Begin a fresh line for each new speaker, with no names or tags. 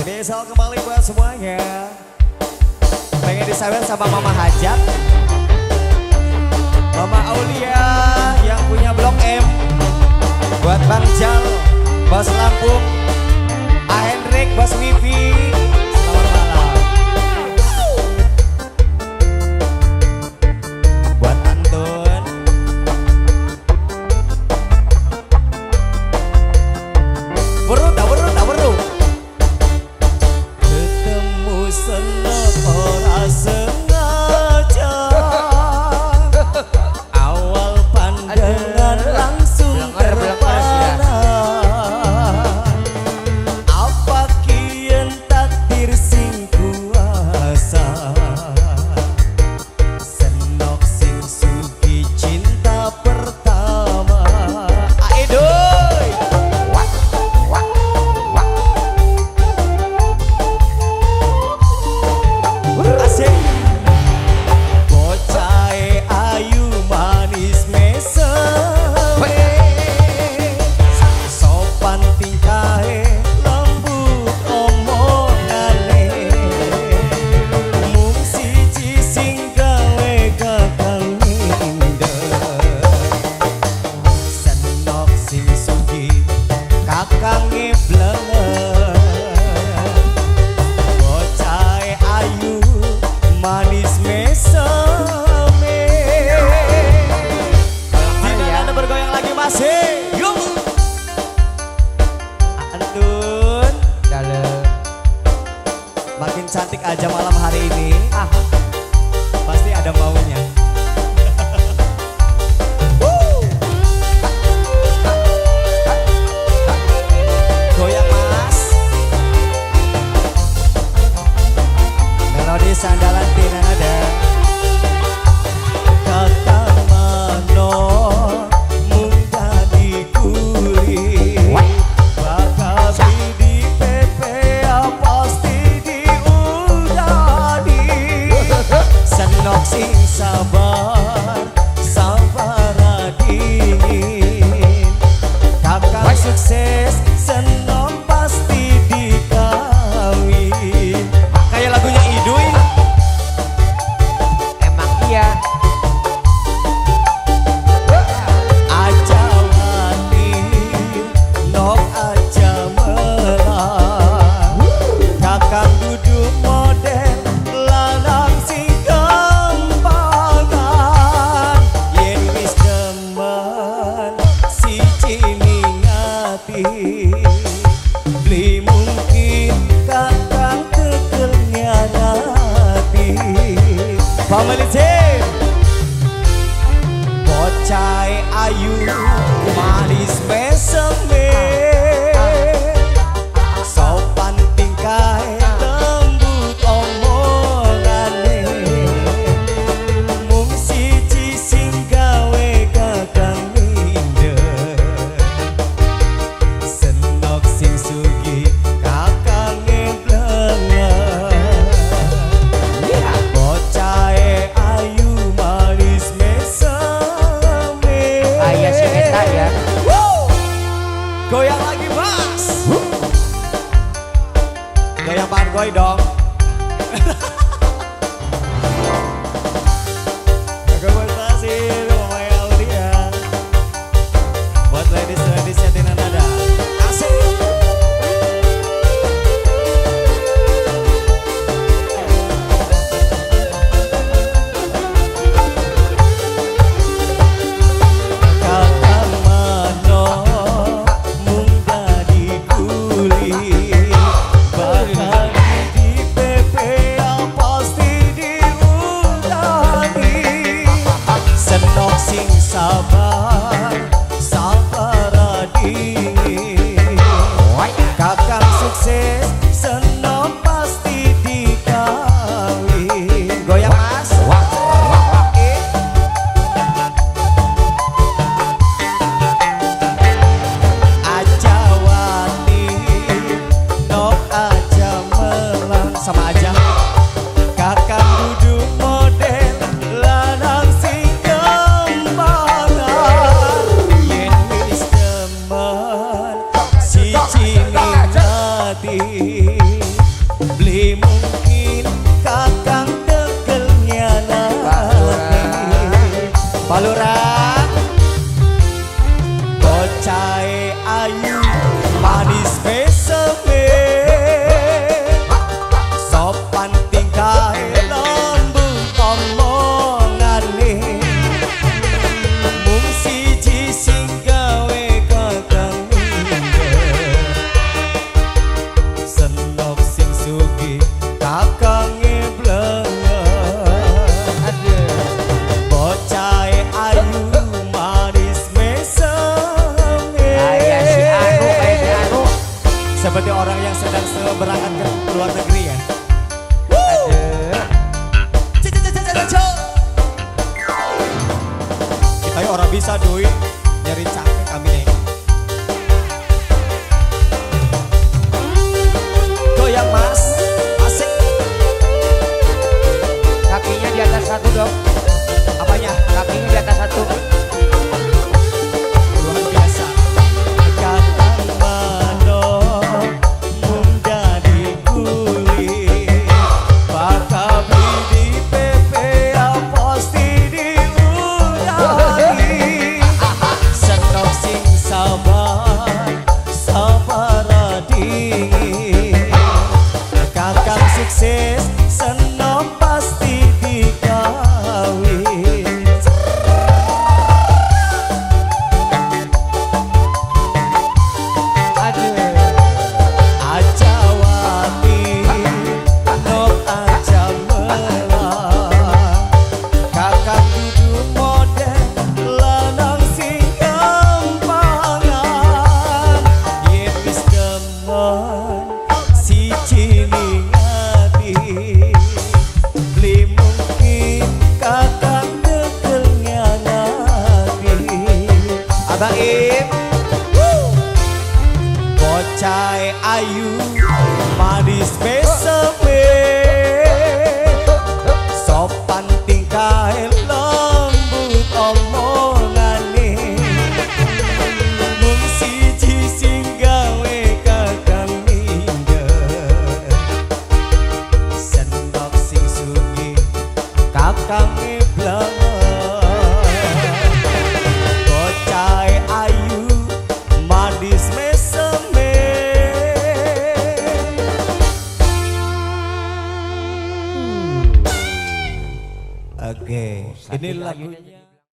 Spesial kembali buat semuanya. Pengen disawer sama Mama Hajat, Mama Aulia yang punya Blok M, buat Bang Jal, Bos Lampung, A Hendrik, Bos Wifi. Selamat malam. Buat Antun. Weru tak weru tak weru. Ketemu seneng ora sengaja. Awal pandangan langsung terpana. Apa kian takdir sing kuasa, Senok sing sugi cinta pertama. Aedoy.
Wah, wah, wah.
Asik. Bocahe ayu manis meseme, sopan tingkahe lembut omongane, mung siji sing gawe kakang minder, Senok sing sugih kakange blenger. Bocahe ayu manis meseme. Tidak ada bergoyang lagi masih. Yuk. Antun,
Dalem.
Makin cantik aja malam hari ini.
Ah,
Pasti ada maunya. Woo. Goyang, Mas. Melodi sandalan Tina Nada. Kakang mano mung dadi kuli, bakal di PPA pasti diudani. Senok sing sabar, sabar dingin. Kakang sukses, senok pasti dikawin. Kayak lagunya Iduy.
Emang iya.
Aja wani, nok aja melang. Kakang dudu model lanang sing gampangan. Yen wis demen siji ning ati, beli mungkin kakang kekel nyanati. Family team. Bocahe ayu manis meseme, sopan tingkahe lembut omongane, mung siji sing gawe kakang minder, Senok sing sugih kakange blenger. Bocahe ayu manis meseme.
Kayak si Eta ya.
Woo! Goyang lagi, Mas. Goyang pargoy dong. Terima Mama Aulia. Buat ladies-ladies Tina Nada. Asik. Kakang mano mung dadi kuli, bakal di PPA pasti diundani. Senok sing sabar, sabar dingin. Kakang sukses, senok pasti dikawin. Goyang, Mas.
Wah, wah, wah.
Eh. Aja wani, nok aja melang, sama aja. Kakang dudu model lanang sing gampangan. Yen wis demen siji ning ati. Seperti orang yang sedang berangkat ke luar negeri ya.
Aduh.
Cek, cek, cek, cek, cek. Kita ya orang bisa doi nyari cakep kami nih. Goyang mas, asik.
Kakinya di atas satu dong.
Apanya?
Kakinya di atas satu.
Luar biasa. Kakang manuk mung dadi kuli. Bakal beli di PPA pasti diulangi. Senok sing sabar, sabar dingin. Kakang sukses, senok pasti dikawin.
Aduh.
Aja wati, nok aja melang. Kakak kudu model lanang sing gampangan. Yen wis demen siji ning ati, beli mungkin kakak tekel nyanati. Abang Im, bocah ayu manis meseme, sopan tingkahe lembut omongane. Mung siji sing gawe kakang minder, senok sing sugih kakange blangen. Bocah ayu manis meseme. Oke, ini lagunya.